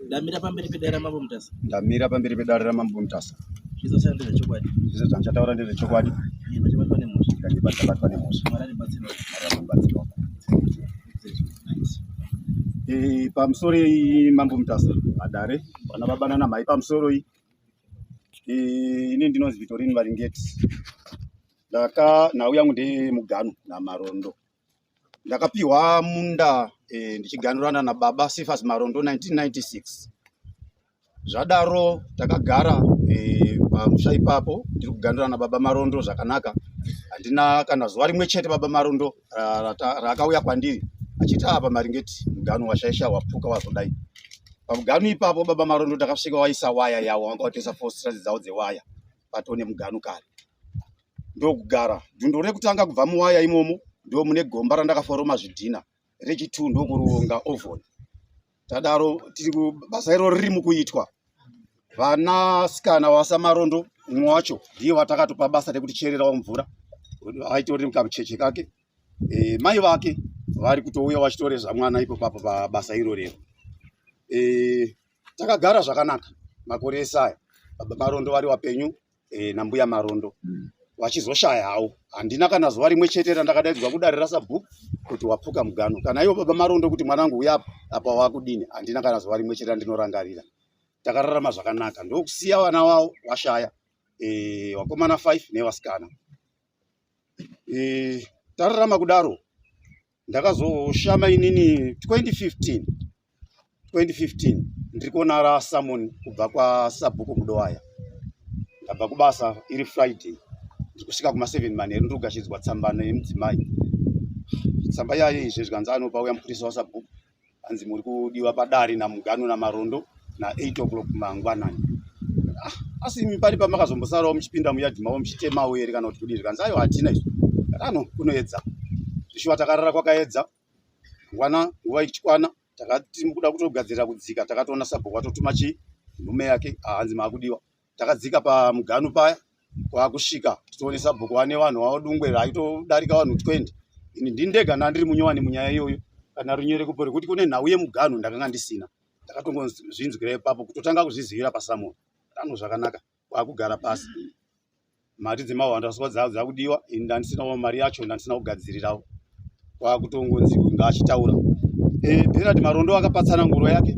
Ndamira pamberi pedare raMambo Mutasa. Ndamira pamberi pedare raMambo Mutasa. Zvese ndezvechokwadi. Zvese zvandichataura ndezvechokwadi. Ndabatwa nemhosva. Ndabatwa nemhosva. Mwari andibatsirawo. Mwari andibatsirawo. Eh, pamusoro iyi Mambo Mutasa, vadare, vana baba nana mai pamusoro iyi. Eh, ini ndinonzi Vitorini Varingeti. Ndaka nhau yangu ndeye Mugano naMarondo. Ndakapiwa munda e, ndichiganurana nababa Cephas Marondo 1996. Zvadaro takagara e, pamusha ipapo ndiri kuganurana nababa Marondo zvakanaka. Handina kana zuva rimwe chete baba Marondo raakauya kwandiri achiti apa Maringeti mugano washaisha wapfuka wazodai. Pamugano ipapo baba Marondo takasvika waisa waya yawo wanga watoisa four dzavo dzewaya patone mugano kare. Ndokugara dhundo rekutanga kubva muwaya imomo ndo mune gomba randakaforoma zvidhina rechitu ndokuronga ovhoni. Tadaro tiri basa iroro riri mukuitwa. Vanasikana vaSamarondo umwe wacho ndiye watakatopa basa rekuti chererawo mvura aitori kamucheche kake. E, mai vake vari kutouya vachitoreza mwana ipo papo pabasa irorero. E, takagara zvakanaka makore ese aya baba Marondo vari wapenyu e, nambuya Marondo vachizoshaya hawo. Handina kana zuva rimwe chete randakadaidzwa kudare rasabhuku kuti wapfuka mugano, kana ivo baba Marondo kuti mwanangu uya apa apa wakudini, handina kana zuva rimwe chete randinorangarira. Takararama zvakanaka ndokusiya vana vavo washaya e, vakomana 5 nevasikana e, tararama kudaro. Ndakazoshama inini 2015 2015 ndiri kuona rasamon kubva kwasabhuku Mudowaya. Ndabva kubasa iri Friday, ndiri kusvika kuma 7 manheru, ndiri kugashidzwa tsamba nemudzimai. Tsamba yayo izve zvikanzi anopa uya mupurisa wasabhuku, hanzi muri kudiwa padare naMugano naMarondo na 8 o'clock mangwanani. Ah, asi imi pari pamakazombosarawo muchipinda muyadhi mavo muchitemawo here kana kuti kudii? Zvikanzi ayo hatina izvo. Ano kunoedza zvishuwa, takarara kwakaedza. Ngwana nguva ichikwana takati kuda kutogadzirira kudzika, takatoona sabhuku watotuma chi nhume yake, hanzi maakudiwa. Takadzika pamugano paya kwakusvika titoone sabhuku ane vanhu vavo dungwe raitodarika vanhu 20. Ini ndini ndega ndandiri munyowani munyaya iyoyo, kana runyere kupo rekuti kune nhau yemugano ndakanga ndisina. Ndakatongozvinzwira ipapo kutotanga kuzvizivira pasamoni ano zvakanaka. Kwakugara pasi, mari dzemahwanda dzavo dzakudiwa, ini ndandisinawo mari yacho, ndandisina kugadzirirawo. Kwakutongonzi ngaachitaura. E, Bernard Marondo akapa tsananguro yake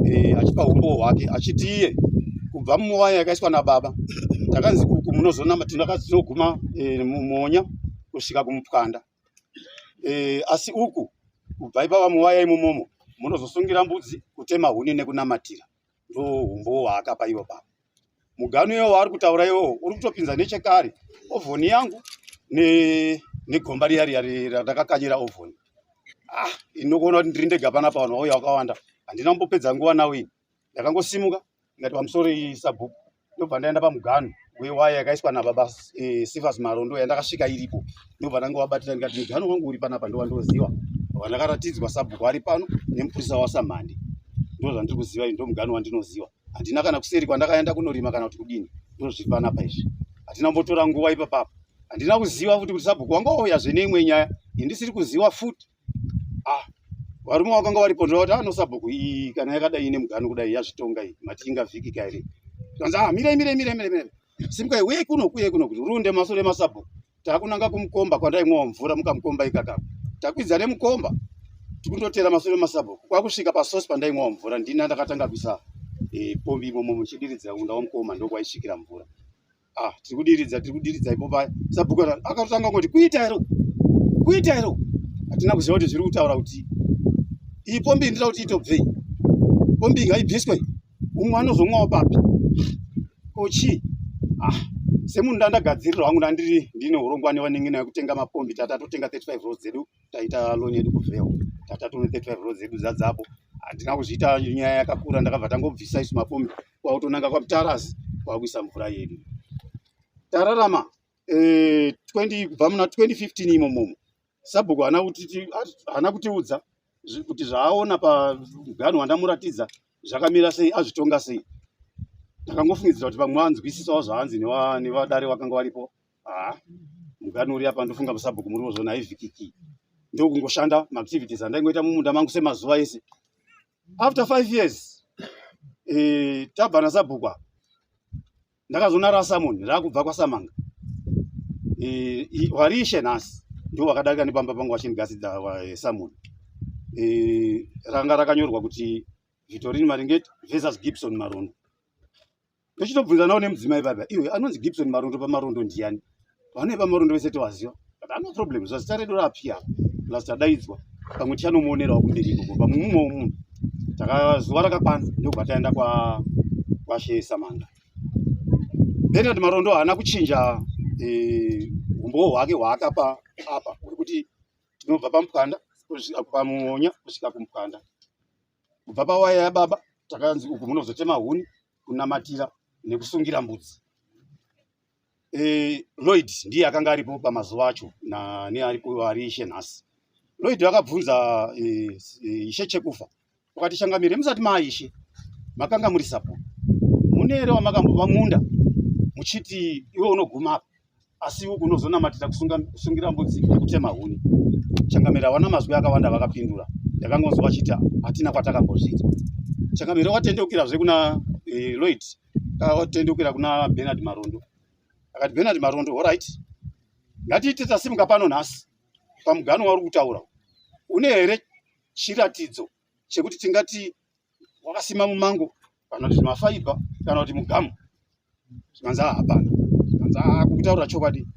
e, achipa umbowo hwake achiti iye kubva muwaya yakaiswa nababa takanzi uku munozonama tinoguma e, mumonya kusvika kumupwanda e, asi uku kubva ipapa muwaya imomomo munozosungira mbudzi, kutema huni nekunamatira. Ndo umbowo hwaakapa ivo baba. Mugano iwo waari kutaura iwowo uri kutopinza nechekare ovhoni yangu negomba riya riya randakakanyira ovhoni. Ah, inokuona kuti ndiri ndega panapa, vanhu vauya vakawanda. Handina kumbopedza nguva nawo ini, ndakangosimuka ndikati pamusoro iyi sabhuku, ndobva ndaenda pamugano wewaya yakaiswa nababa e, Cephas Marondo yandakasvika iripo, ndobva ndangovabatira ndikati mugano wangu uri panapa ndowandoziva wandakaratidzwa sabhuku ari pano nemupurisa waSamhandi, ndo zvandiri kuziva, ndo mugano wandinoziva. Handina kana kuseri kwandakaenda kunorima kana kuti kudini, ndo zviri panapa izvi. Hatina kumbotora nguva ipapapo, handina kuziva futi kuti sabhuku wanga wauyazve neimwe nyaya indisiri kuziva futi. Ah, varume vakanga varipo ndovati ano sabhuku iyi kana yakadai ine mugano kudai yazvitonga iyi mati ingavhikika here? Zvikanzi ah, mirai mirai mirai mirai mirai, simukai uyai kuno uyai kuno kuti runde masoro emasabhuku. Takunanga kumukomba kwandaimwawo mvura mukamukomba ikakako, takwidza nemukomba tikundotera masoro emasabhuku kwakusvika pasosi pandaimwawo mvura. Ndina ndakatanga kuisa e, pombi imomo muchidiridzira munda wamukoma, ndokwaisvikira mvura. Ah, tiri kudiridza tiri kudiridza ipo paya sabhuku akatotanga kungoti kuita here kuita here. Hatina kuziva kuti zviri kutaura kuti iyi pombi ndira kuti itobvei, pombi ngaibviswe, umwe anozomwawo papi kochi. Ah, semunhu ndandagadzirira wangu ndandiri ndine urongwa nevanin'ina yekutenga mapombi, tatatotenga 35 rolls dzedu, taita loan yedu kuvheo, tatatone 35 rolls dzedu dzadzapo. Handina kuzviita nyaya yakakura, ndakabva tangobvisa isu mapombi kwakutonanga kwamutarasi kwakuisa mvura yedu. Tararama eh, 20 kubva muna 2015 imomomo sabhuku haana kutiudza kuti zvaaona pamugano wandamuratidza zvakamira sei, azvitonga sei. Ndakangofungidzira kuti pamwe anzwisisawo zvaanzi nevadare vakanga varipo. Ah, mugano uri apa ndofunga musabhuku muri wozvona haivhikiki. Ndokungoshanda maactivities andaingoita mumunda mangu semazuva ese. After 5 years tabva nasabhuku apa, ndakazonara samoni rakubva kwaSamanga, wari ishe nhasi ndo wakadarika nepamba pangu vachindigasidza samoni. Ranga rakanyorwa kuti Vitorini Maringeti versus Gibson Marondo. Ndochitobvunza nawo nemudzimai baba, iwe anonzi Gibson Marondo paMarondo ndiani? Vane paMarondo vese tovaziva, but ano problem zvazita redu rapia plus tadaidzwa, pamwe tichanomuonerawo kumberi ikoko pamwe mumwewo munhu. Zuva rakakwana ndokubva taenda kwashe Samanga. Bernard Marondo haana kuchinja umbowo hwake hwaakapa apa hwekuti tinobva paMupwanda kusvika paMuonya kusvika kuMupwanda. Kubva pawaya yababa takanzi uku munozotema huni, kunamatira nekusungira mbudzi. Lloyd ndiye akanga aripo pamazuva acho nearipo ari ishe nhasi. Lloyd akabvunza ishe Chekufa wakati, changamire, musati maaishe makanga muri sapo, mune here wamakambova munda muchiti iwe unoguma apa asi uku unozonamatira kusungira mbudzi nekutema huni? Changamire hawana mazwi akawanda vakapindura, ndakangonzwa vachiti hatina kwatakambozvinzwa. Changamire watendeukirazve kuna Lloyd, akatendeukira kuna Bernard Marondo akati, Bernard Marondo, alright, ngatiite tasimuka pano nhasi pamugano wauri kutaura, une here chiratidzo chekuti tingati wakasima mumango kana kuti mafaibha kana kuti mugamu? Zvikanzi hapana. Zvikanzi kukutaurira chokwadi,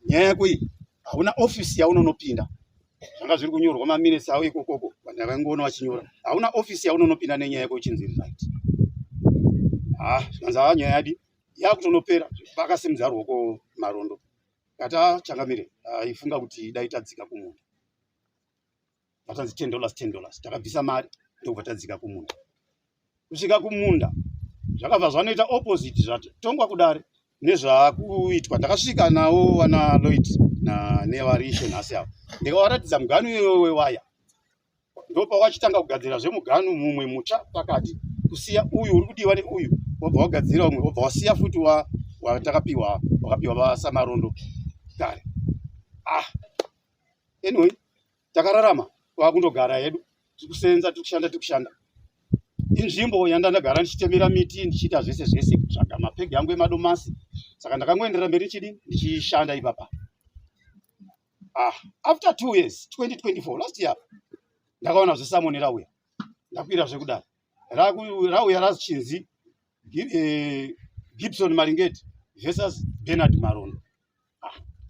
nyaya yako iyi hauna ofisi yaunonopinda. Zvanga zviri kunyorwa maminitsi avo ikokoko, vanhu vaingoona vachinyora, hauna ofisi yaunonopinda nenyaya yako ichinzi right. Zvikanzi nyaya yadi yakutonopera. Vakasimudza ruoko Marondo kati, changamire, aifunga kuti dai tadzika kumunda. Vatanzi $10, $10. Takabvisa mari ndokubva tadzika kumunda. Kusvika kumunda zvakabva zvanoita opposite zvatongwa kudare nezvaakuitwa. Ndakasvika nawo vana Lloyd nevari ishe nhasi ava, ndikavaratidza muganu iyoyo wewaya. Ndopawachitanga kugadzira zvemuganu mumwe mutsva pakati, kusiya uyu uri kudiwa neuyu, wobva wagadzira umwe, wobva wasiya futi watakapiwa wakapiwa vaSamarondo kare. Anyway, takararama kwakundogara hedu, tiri kusenza, tiri kushanda, tiri kushanda. Inzvimbo yandandagara ndichitemera miti, ndichiita zvese zvese, kutsvaga mapegi angu emadomasi. Saka ndakangoenderera mberi ndichidi ndichishanda ipapa. After 2 years, 2024, last year, ndakaona zvesamoni rauya, ndakwira zvekudaro, rauya rachinzi Gibson Maringeti versus Bernard Marondo.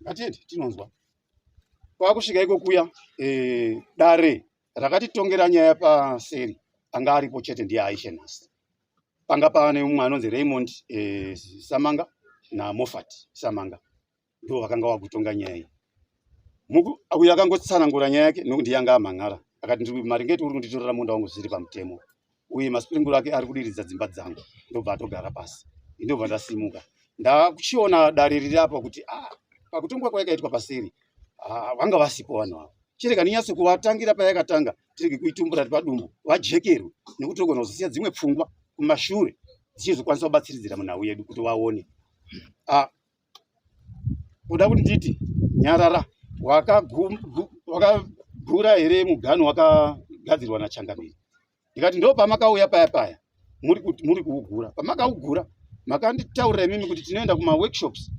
Ngatiende tinonzwa. Kwakusvika ikokuya, dare rakatitongera nyaya paseri anga aripo chete ndiye aishe nhasi. Panga pane mumwe anonzi Raymond Samanga naMofat Samanga, ndo vakanga vakutonga nyaya iyi. Uyu akangotsanangura nyaya yake nokuti ndiye anga amhan'ara. Akati, ndiri Maringeti uri kunditorera munda wangu zvisiri pamutemo, uye masipiringuro ake ari kudiridza dzimba dzangu. Ndobva atogara pasi, ndobva ndasimuka, ndakuchiona dare riri apo kuti pakutongwa kwayakaitwa paseri, vanga vasipo vanhu ava. Chirega ndinyatso kuvatangira payakatanga, tirege kuitumbura padumbu, vajekerwe, nekuti togona kuzosiya dzimwe pfungwa kumashure dzichizokwanisa kubatsiridzira munhau yedu kuti vaone. Kuda kuti nditi nyarara, wakagura here mugano wakagadzirwa nachangamire? Ndikati ndo pamakauya paya paya muri kuugura. Pamakaugura makanditaurira imimi kuti tinoenda kumaworkshops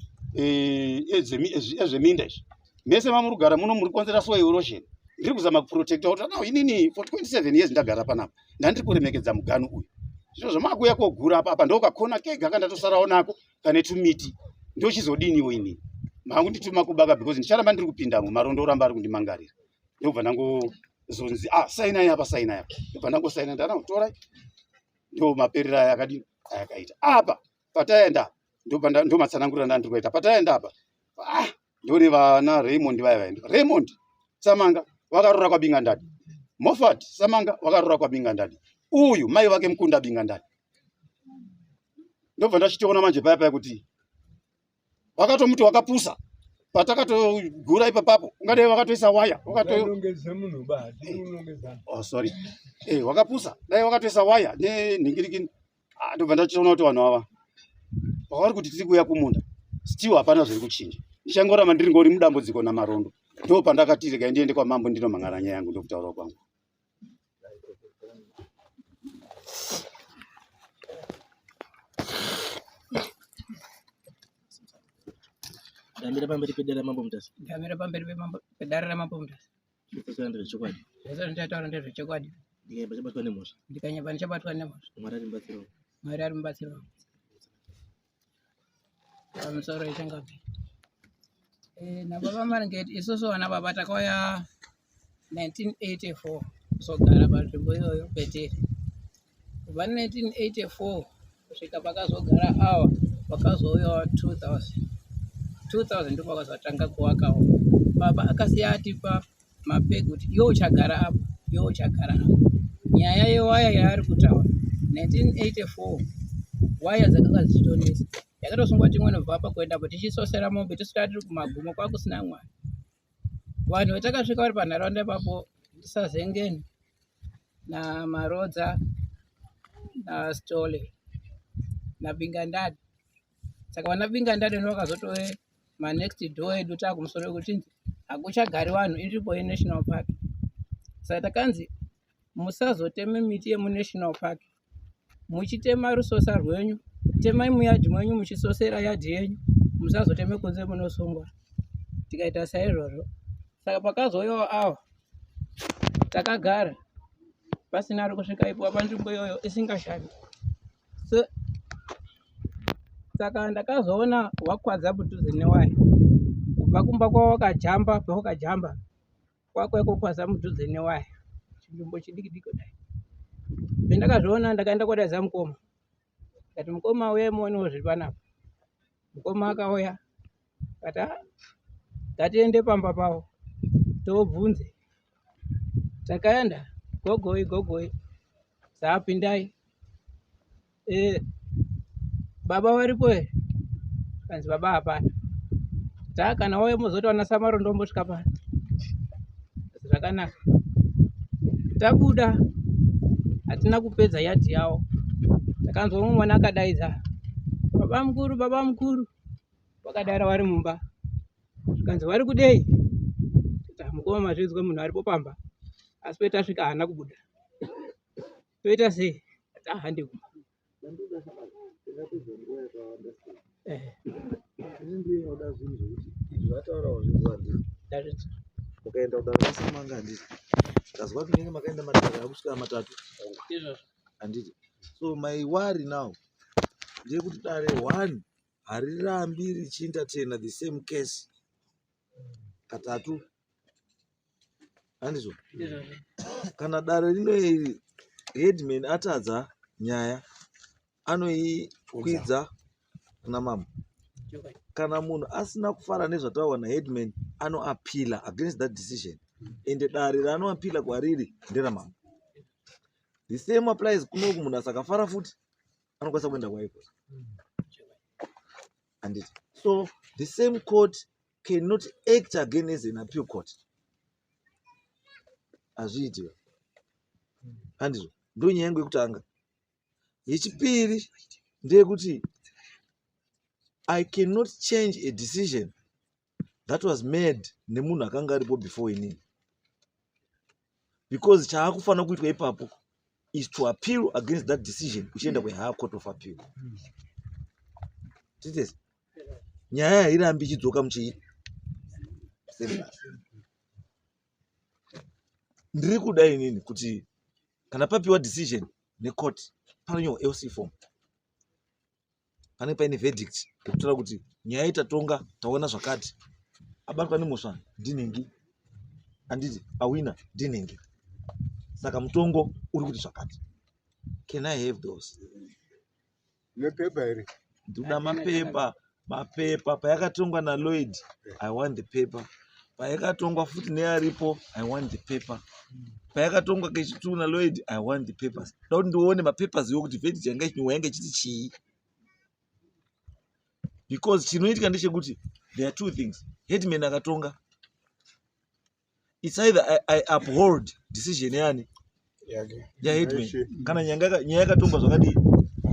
ezveminda izvi. Mese mamuri kugara muno muri kukonzera soil erosion. Ndiri kuzama kuprotecta kuti no, inini for 27 years ndagara panapa, ndandiri kuremekedza mugano uyu. Zvino zvamakuuya kogura apa, apa ndokakona kega kandatosarawo nako kane tumiti, ndochizodiniwo inini? Makundituma kubaka because ndicharamba ndiri kupindamo, Marondo oramba ari kundimangarira. Ndobva ndangozonzi, sainai apa, sainai apa. Ndobva ndangosaina, ndana torai. Ndo maperero aya akadini ayakaita apa pataenda. Ndo matsanangurira ndandiri kuita pataenda apa. Ndone vana Raymond vaya vaenda, Raymond Samanga vakarora kwaBinga Ndadi, Mofat Samanga vakarora kwaBinga Ndadi, uyu mai vake Mukunda Binga Ndadi. Ndobva ndachitoona manje paya paya kuti vakatomuti wakapusa patakatogura ipapapo, ungadai vakatoisa waya wakato Unongedza munhu ba, hatidi unongedzana. Oh, sorry, wakapusa, dai wakatoisa waya nenhingirikini. Ndobva ndachiona kuti vanhu ava pavari kuti tiri kuuya kumunda, still hapana zviri kuchinja, ndichangoramba ndiri ngori mudambudziko naMarondo. Ndo pandakati regai ndiende kwamambo ndinomhan'ara nyaya yangu. Ndokutaura kwangu. Ndamira pamberi pedare ramambo Mutasa. Ndamira pamberi pedare ramambo Mutasa. Zvese ndezvechokwadi. Zvese zvandichataura ndezvechokwadi. Ndikanyepa ndichabatwa nemhosva. Ndikanyepa ndichabatwa nemhosva. Mwari ari mubatsiri wangu. Mwari ari mubatsiri wangu. Pamusoro ichangapi. Nababa Maringeti, isusu vana baba takauya 1984 kuzogara panzvimbo iyoyo Bheteri. Kubva 1984 kusvika pakazogara awa vakazouyawo 2000. 2000 ndipo vakazotanga kuvakawo. Baba akasiya atipa mapegi kuti iwe uchagara apa, iwe uchagara apa. Nyaya yewaya yaari kutaura 1984 waya dzakanga dzichitonetsa. Yakatosungwa timwe nobva apa kuenda apo tichisosera mombe tisvika tiri kumagumo kwakusina mwana. Vanhu vatakasvika vari panharaunda ipapo ndiSazengeni naMarodza naStole naBingandadi. Saka vana Bingandadi ndivo vakazotove manext door edu taakumusoro kuchinzi hakuchagari vanhu, inzvimbo yeNational Park. Saka takanzi musazoteme miti yemuNational Park, muchitema rusosa rwenyu, temai muyadhi mwenyu muchisosera yadhi yenyu, musazoteme kunze munosungwa. Tikaita saizvozvo. Saka pakazouyawo ava takagara pasina ari kusvika ipo panzvimbo iyoyo isingashandi. So, saka ndakazoona wakwadza padhuze newaya kubva kumba kwavo wakajamba pawakajamba kwakauya kokwadza mudhuze newaya chinzvimbo chidiki diki kudai. Pendakazviona ndakaenda kodaidza mukoma, ndikati mukoma uyai muonewo zviri panapa. Mukoma akauya akati ah, ngatiende pamba pavo tobvunze. Takaenda gogoi gogoi sapindai baba varipo here? Kanzi baba hapana. Taa kana wauya mozoti vana Samaro ndombosvika pano. Zvakanaka. Tabuda hatina kupedza yadhi yavo. Takanzwa umwe mwana akadaidza baba mukuru baba mukuru, vakadaira vari mumba. Zvikanzi vari kudei? Mukoma mazvinzwa munhu aripo pamba, asi petasvika haana kubuda. Toita sei? Hande kumba. Ndinoda zvinhu zvekuti izvi vataurawo zvinzwa handiti. Ndazvinzwa. Mukaenda kudare raSamanga handiti. Ndazwa kuti munenge makaenda matare akusvika matatu. Izvozvo. Handiti. So my worry now ndeyekuti dare one harirambi richientertaina the same case katatu. Handizvo? Izvozvo. Kana dare rino iri headman atadza nyaya anoikwidza kuna mambo. Kana munhu asina kufara nezvataurwa naheadman anoappeala against that decision, ende dare raanoappeala kwariri nderamambo. The same applies kunoku, munhu asakafara futi anokwanisa kuenda kuhigh court. Handiti? So the same court cannot act again as an appeal court. Hazviitiwa. Handizvo? Ndo nyaya yangu yekutanga. Yechipiri ndeyekuti I cannot change a decision that was made nemunhu akanga aripo before inini, because chaakufanira kuitwa ipapo is to appeal against that decision uchienda kuhigher court of appeal. Titesi nyaya hairambi ichidzoka muchii same. Ndiri kuda inini kuti kana papiwa decision necourt panonyorwa LC form, pane paine verdict yekutaura kuti nyaya itatonga taona zvakati, abatwa nemhosva ndinhingi, handiti? Awina ndinhingi, saka mutongo uri kuti zvakati. Can I have those? Nepepa here? Ndinoda mapepa. Mapepa payakatongwa naLloyd, I want the paper. Payakatongwa futi nearipo, I want the paper. Payakatongwa kechitu naLloyd, I want the papers. Da kuti ndione mapapers iwo kuti verdict yanga ichinyorwa yanga ichiti chii, because chinoitika ndechekuti there are two things. Headman akatonga, it's either I uphold decision yani yake yaheadman kana nyaya yakatongwa zvakadii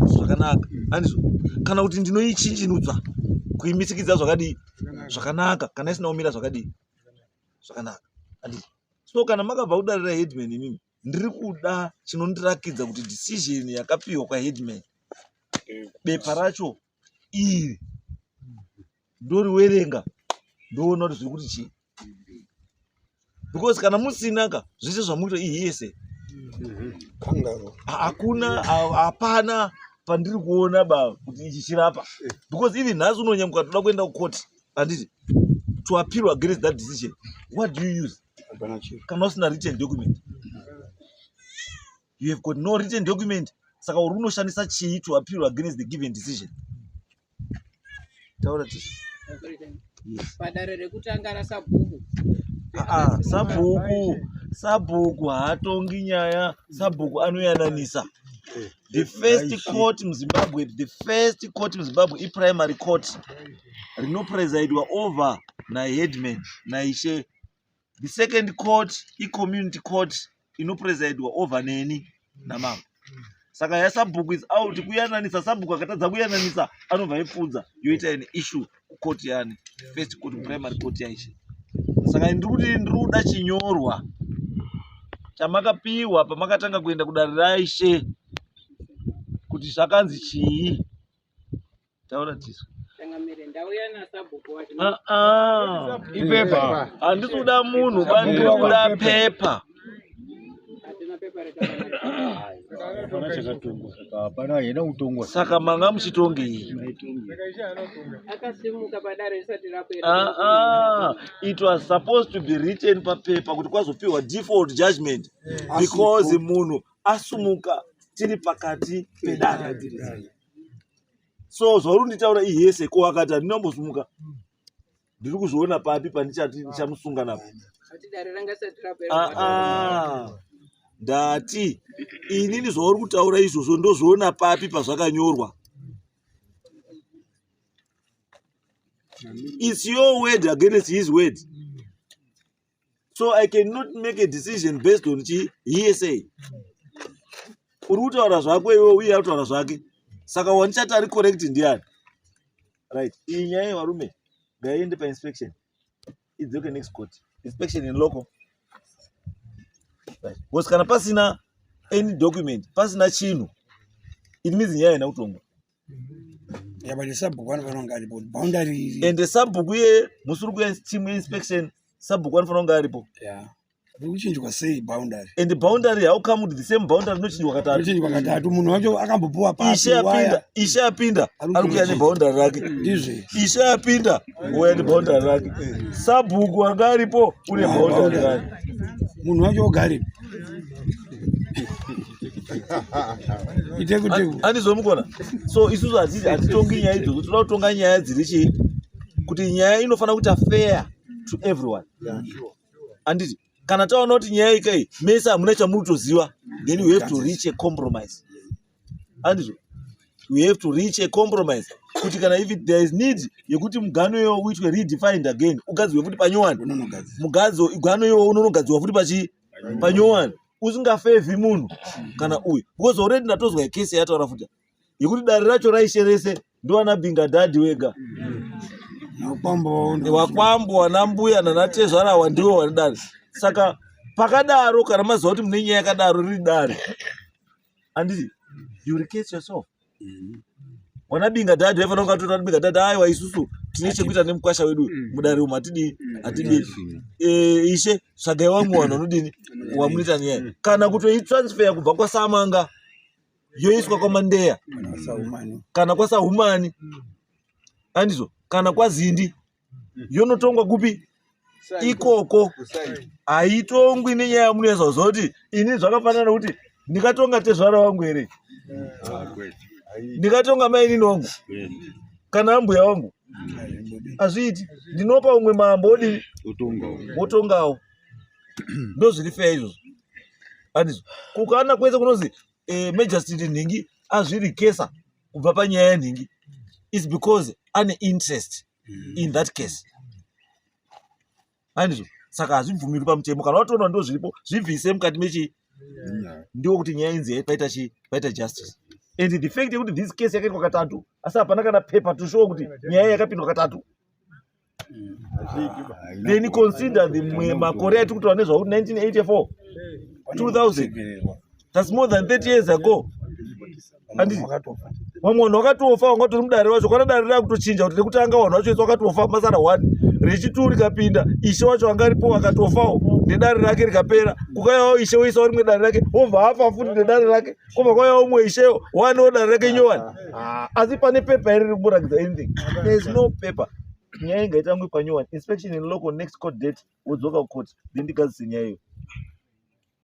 zvakanaka, handizvo? Kana kuti ndinoichinjinudza kuimisikidza zvakadii zvakanaka kana isina kumira zvakadii zvakanaka, handiti? So kana makabva kudare raheadman, inini ndiri kuda chinondirakidza kuti decision yakapiwa kwaheadman, bepa racho iri ndoriwerenga. Ndoona kuti zviri kuti chii. Because kana musina ka zvese zvamukuita ihiyese. Kangaroo. Hakuna, hapana pandiri kuona ba kuti ichi chirapa. Because even nhasi unonyamuka toda kuenda kucourt, handiti? To appeal against that decision. What do you use? Hapana chiro. Kana usina written document. You have got no written document. Saka uri unoshandisa chii to appeal against the given decision? Taura tisi. Yes. Padare rekutanga rasabhuku. Ah, sabhuku, sabhuku haatongi nyaya, sabhuku anoyananisa. The first court muZimbabwe, the first court muZimbabwe iprimary court rinopresidwa over naheadman naishe. The second court icommunity court inopresidwa over neni namambo. Saka yasabhuku is out kuyananisa. Sabhuku akatadza kuyananisa anobva ipfudza yoita an issue kucourt yani first court, primary court yaishe. Saka ndiri kuti ndiri kuda chinyorwa chamakapiwa pamakatanga kuenda kudare raishe kuti zvakanzi chii. Taura tisu. Changamire, ndauya nasabhuku wacho. Ah, ah. Ipepa. Handisi kuda munhu ba, ndiri kuda pepa. Hatina pepa retakanaka. Hapana chakatongwa. Hapana haina kutongwa. Saka manga muchitongei? Akasimuka padare risati rapera. Ah, ah. It was supposed to be written papepa kuti kwazopiwa default judgment because munhu asumuka tiri pakati pedare. So zvauri kunditaura ihese ko akati handina kumbosumuka. Ndiri kuzviona papi pandichati ndichamusunga napo? Ati dare ranga risati rapera. Ah, ah. Ndati inini zvauri kutaura izvozvo ndozviona papi pazvakanyorwa? It's your word against his word. So I cannot make a decision based on chi hearsay. Uri kutaura zvako iwe uye ari kutaura zvake. Saka wandichati ari correct ndiani? Right. Iyi nyaya yevarume ngaiende painspection. Idzoke next court. Inspection in local. Right. Because kana pasina any document, pasina chinhu, it means nyaya haina kutongwa. Yeah, but sabhuku anofanira kunge aripo boundary iri. Ende sabhuku iye musi uri kuya team yeinspection, sabhuku anofanira kunge aripo. Yeah. Iri kuchinjwa sei boundary? And boundary, how come the same boundary inochinjwa katatu? Inochinjwa katatu, munhu wacho akambopuwa papi Ishe apinda, waya. ishe apinda, Ari ari kuuya neboundary rake. Ndizve. Ishe apinda, ouya neboundary rake. Sabhuku anga aripo une boundary rake. Munhu wacho ogaripi. Iteku teku. Andizomukona. So isusu hatitongi nyaya idzodzo, toda kutonga nyaya dziri chii? Kuti nyaya inofanira kuita fair to everyone. Anditi kana taona kuti nyaya ikai mese hamuna chamuri kutoziva, then we have to reach a compromise. Andizvo, we have to reach a compromise kuti kana if there is need yekuti mugano iwo uitwe redefined again, ugadzirwe futi panyowani, Unonogadzira. mugadzo gano iwo unonogadzirwa futi pachi panyowani, usingafevhi munhu kana uyu, because already ndatozwa kesi yataura futi yekuti dare racho raishe rese ndiwana binga dhadhi wega. Nakwambo. Wakwambo wana mbuya nanatezvara awa ndiwo wane dare. Saka pakadaro kana maziva kuti mune nyaya yakadaro riri dare, handiti you recase yourself. Wana binga dhadhi vaifanira kunge vatora binga dhadhi, aiwa isusu tine chekuita nemukwasha wedu mudare umu, hatidii hatidii. Ishe tsvagai vamwe vanhu vanodini wamunoita nyaya, kana kutoitransfer kubva kwaSamanga yoiswa kwaMandeya Saumani. kana kwaSahumani, andizvo, kana kwaZindi, yonotongwa kupi ikoko. Haitongwi nenyaya yamunoisa kuzoti ini zvakafanana nekuti ndingatonga tezvara wangu here, ndingatonga mainini wangu kana ambuya wangu? Hazviiti. Ndinopa umwe mambo odini wotongawo. Ndozviri fair izvozvo, andizvo? Kukana kwese kunozi magistrate nhingi azvirikesa kubva panyaya yenhingi is because ane interest in that case, andizvo? Saka hazvibvumirwi pamutemo. Kana watoona ndo zviripo, zvibvise mukati mechi ndiwo kuti nyaya inzi paita chi paita justice. And the fact yekuti this case yakaitwa katatu asi hapana kana paper to show kuti nyaya yakapindwa katatu, then consider the makore atiri kutaura nezvakuti 1984, 2000, that's more than 30 years ago. Handiti vamwe vanhu vakatofa, vanga vatori mudare wacho. Kwana dare rakutochinja kuti rekutanga vanhu vacho vese vakatofa, masara one. Rechitu rikapinda, ishe wacho anga aripo akatofawo nedare rake rikapera. Kukauyawo ishe woisawo rimwe dare rake, wobva afa futi nedare rake, kobva kwauyawo umwe ishewo wanewo dare rake nyowani. Ah, asi pane pepa here riri kumboratidza anything? There is no paper. Nyaya ingaitangwe panyowani, inspection in local, next court date, wodzoka kucourt, then ndigadzise nyaya iyo.